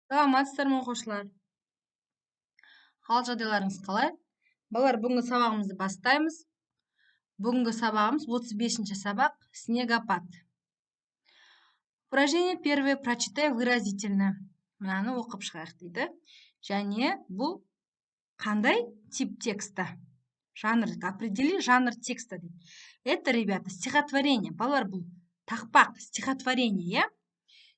Саламатсыздар ма, оқушылар? Хал жағдайларыңыз қалай? Балалар, бүгінгі сабағымызды бастаймыз. Бүгінгі сабағымыз 35-ші сабақ «Снегопад». Упражнение первое. Прочитай выразительно. Мынаны оқып шығайық дейді. Және бұл қандай тип текста? Жанр, определи жанр текста дейді. Это, ребята, стихотворение. Балалар, бұл тақпақ, стихотворение, иә?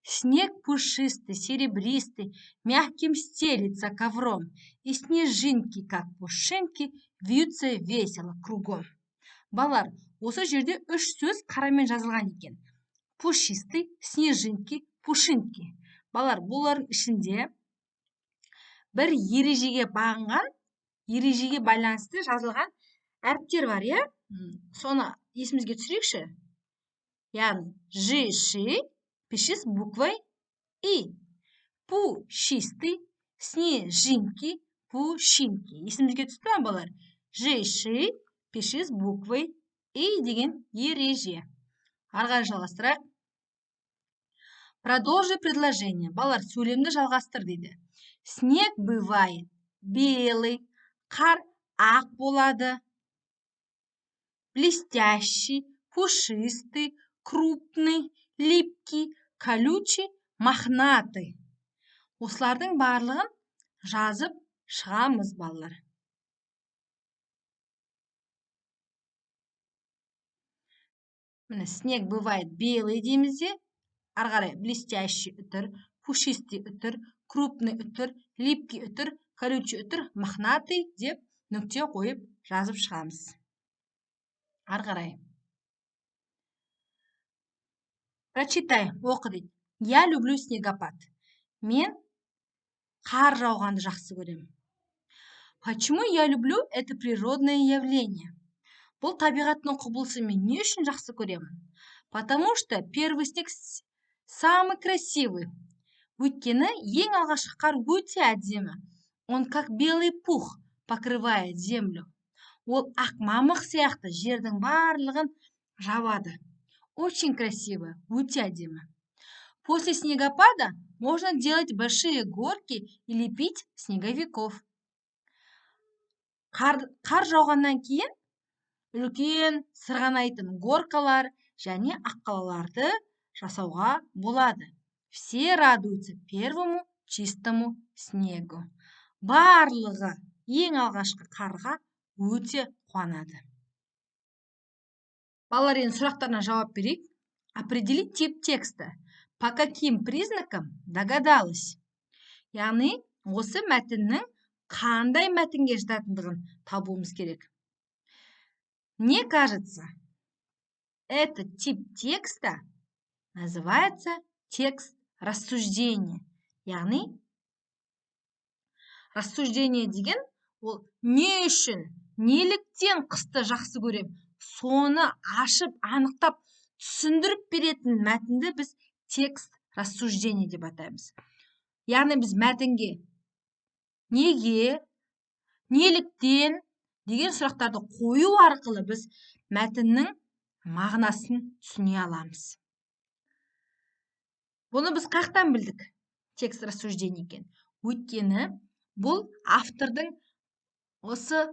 Снег пушистый, серебристый, мягким стелится ковром, и снежинки, как пушинки, вьются весело кругом. Балалар, осы жерде үш сөз қарамен жазылған екен. Пушистый, снежинки, пушинки. Балалар, бұлардың ішінде бір ережеге бағынған, ережеге байланысты жазылған әріптер бар, иә? Соны есімізге түсірейікші. Яғни, ж, ш, пиши с буквой И. Пушистый, снежинки, пушинки. Есімізге түсті ме, балалар? Ж, ш, пиши с буквой И деген ереже. Ары қарай жалғастырайық. Продолжи предложение. Балалар, сөйлемді жалғастыр дейді. Снег бывает белый, қар ақ болады. Блестящий, пушистый, крупный, липкий, колючий, мохнатый. Осылардың барлығын жазып шығамыз, балалар. Міне, снег бывает белый дейміз де, ары қарай блестящий үтір, пушистый үтір, крупный үтір, липкий үтір, колючий үтір, мохнатый деп нүкте қойып жазып шығамыз. Ары қарай. Прочитай, оқы дейді. Я люблю снегопад. Мен қар жауғанды жақсы көремін. Почему я люблю это природное явление? Бұл табиғаттың құбылысын мен не үшін жақсы көремін? Потому что первый снег самый красивый. Өйткені ең алғашқы қар өте әдемі. Он как белый пух покрывает землю. Ол ақ мамық сияқты жердің барлығын жабады. Очень красиво, өте әдемі. После снегопада можно делать большие горки и лепить снеговиков. Қар жауғаннан кейін үлкен сырғанайтын горкалар және аққалаларды жасауға болады. Все радуются первому чистому снегу. Барлығы ең алғашқы қарға өте қуанады. Балалар, енді сұрақтарына жауап берейік. Определи тип текста. По каким признакам догадалась? Яғни, осы мәтіннің қандай мәтінге жататындығын табуымыз керек. Мне кажется, этот тип текста называется текст рассуждения. Яғни, рассуждение деген ол не үшін, неліктен қысты жақсы көрем, соны ашып, анықтап, түсіндіріп беретін мәтінді біз текст рассуждение деп атаймыз. Яғни, біз мәтінге неге, неліктен деген сұрақтарды қою арқылы біз мәтіннің мағынасын түсіне аламыз. Бұны біз қаяқтан білдік, текст рассуждение екен? Өйткені бұл автордың осы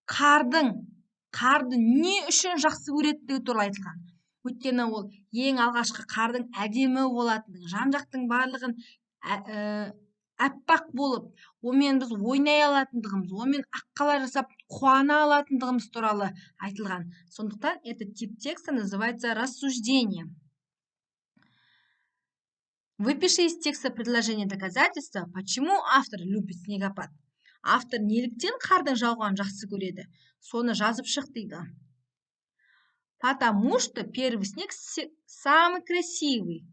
қарды не үшін жақсы көретіндігі туралы айтылған. Өйткені ол ең алғашқы қардың әдемі болатындығы, жан жақтың барлығын әппақ болып, онымен біз ойнай алатындығымыз, онымен аққала жасап қуана алатындығымыз туралы айтылған. Сондықтан этот тип текста называется рассуждение. Выпиши из текста предложение доказательства, почему автор любит снегопад. Автор неліктен қардың жауғанын жақсы көреді? Соны жазып шық дейді. Потому что первый снег самый красивый.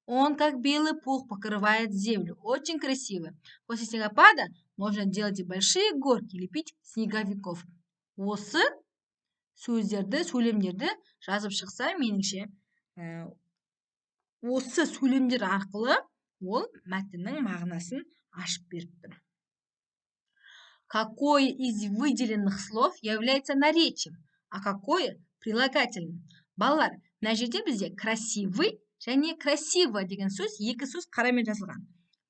Он, как белый пух, покрывает землю. Очень красиво. После снегопада можно делать и большие горки, лепить снеговиков. Осы сөздерді, сөйлемдерді жазып шықса, меніңше, осы сөйлемдер арқылы ол мәтіннің мағынасын ашып беріп тұр. Какое из выделенных слов является наречием, а какое прилагательным? Балалар, мына жерде бізде красивый және красиво деген сөз, екі сөз қарамен жазылған.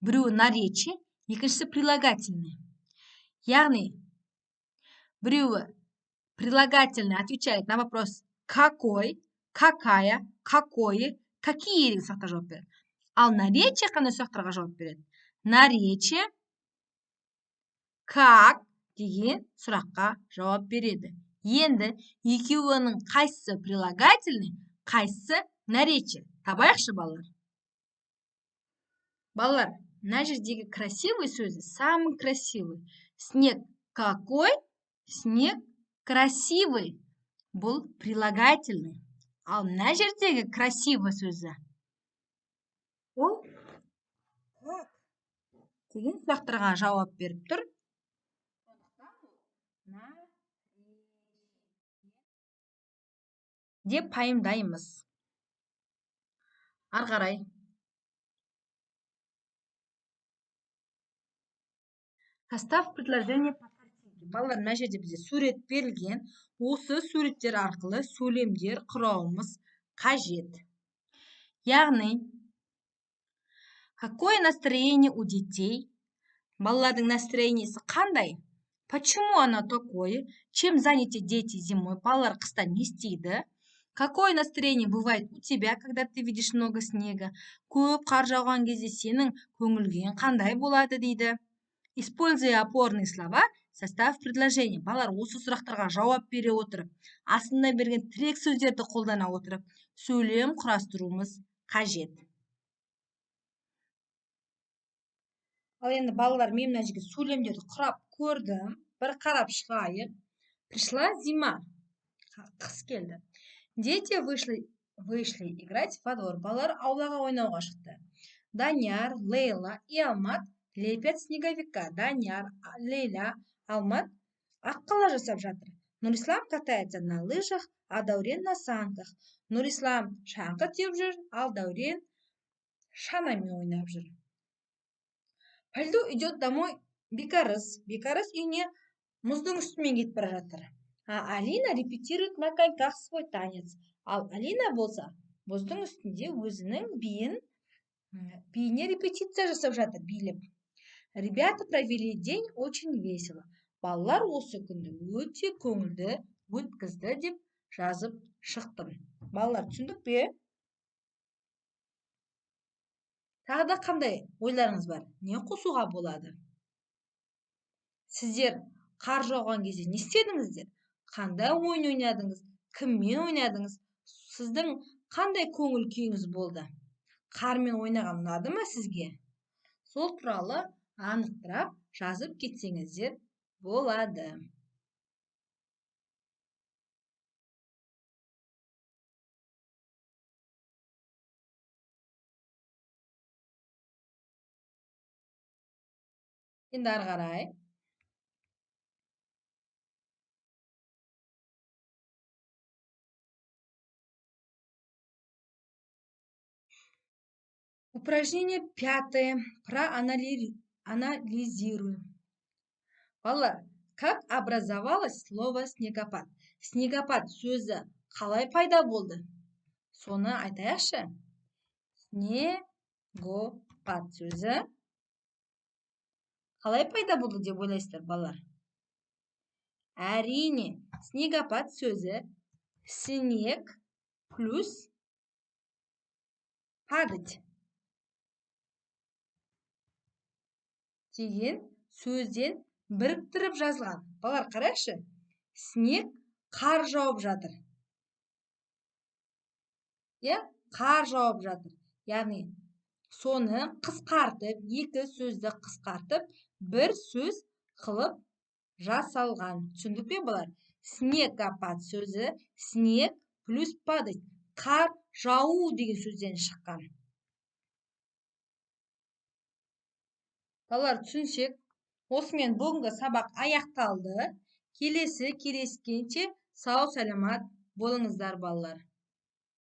Біреуі наречие, екіншісі прилагательный. Яғни біреуі прилагательный отвечает на вопрос какой, какая, какое, какие деген сұрақтарға жауап береді. Ал наречие қандай сұрақтарға жауап береді? Наречие как деген сұраққа жауап береді. Енді екеуінің қайсысы прилагательный, қайсысы наречие? Табайықшы, балалар. Балалар, мына жердегі красивый сөзі самый красивый. Снег какой? Снег красивый. Бұл прилагательный. Ал мына жердегі красиво сөзі ол как деген сұрақтарға жауап беріп тұр. Деп пайымдаймыз. Ары қарай. Состав предложения по картинке. Балалар, мына жерде бізде сурет берілген. Осы суреттер арқылы сөйлемдер құрауымыз қажет. Яғни, какое настроение у детей? Балалардың настроениесі қандай? Почему оно такое? Чем заняты дети зимой? Балалар қыста не істейді? Какое настроение бывает у тебя, когда ты видишь много снега? Көп қар жауған кезде сенің көңіл күйің қандай болады дейді. Используя опорные слова, состав предложения. Балалар, осы сұрақтарға жауап бере отырып, астында берген тірек сөздерді қолдана отырып, сөйлем құрастыруымыз қажет. Ал енді, балалар, мен мына жерге сөйлемдерді құрап көрдім. Бір қарап шығайық. Пришла зима. Қыс келді. Дети вышли играть во двор. Балалар аулаға ойнауға шықты. Данияр, Лейла и Алмат лепят снеговика. Данияр, Лейла, Алмат аққала жасап жатыр. Нурислам катается на лыжах, а Даурен на санках. Нурислам шаңғы теуіп жүр, ал Даурен шанамен ойнап жүр. По льду идет домой Бекарыс. Бекарыс үйіне мұздың үстімен кетіп бара жатыр. А Алина репетирует на коньках свой танец. Ал Алина болса, мұздың үстінде өзінің биіне репетиция жасап жатыр, билеп. Ребята провели день очень весело. Балалар осы күнді өте көңілді өткізді деп жазып шықтым. Балалар, түсіндік пе? Тағы да қандай ойларыңыз бар? Не қосуға болады? Сіздер қар жауған кезде не істедіңіздер? Қандай ойын ойнадыңыз? Кіммен ойнадыңыз? Сіздің қандай көңіл күйіңіз болды? Қармен ойнаған ұнады ма сізге? Сол туралы анықтырап жазып кетсеңіздер болады. Енді ары қарай. Упражнение 5. Проанализируем. Балалар, как образовалось слово снегопад? Снегопад сөзі қалай пайда болды? Соны айтайықшы. Снегопад сөзі қалай пайда болды деп ойлайсыздар, балалар? Әрине, снегопад сөзі снег плюс падать деген сөзден біріктіріп жазылған. Балалар, қарайықшы. Снег қар жауып жатыр. Иә, қар жауып жатыр. Яғни соны қысқартып, екі сөзді қысқартып, бір сөз қылып жасалған. Түсіндік пе, балалар? Снегопад сөзі снег плюс падать, қар жауу деген сөзден шыққан. Балалар, түсінсек, осымен бүгінгі сабақ аяқталды. Келесі кездескенше сау саламат болыңыздар, балалар.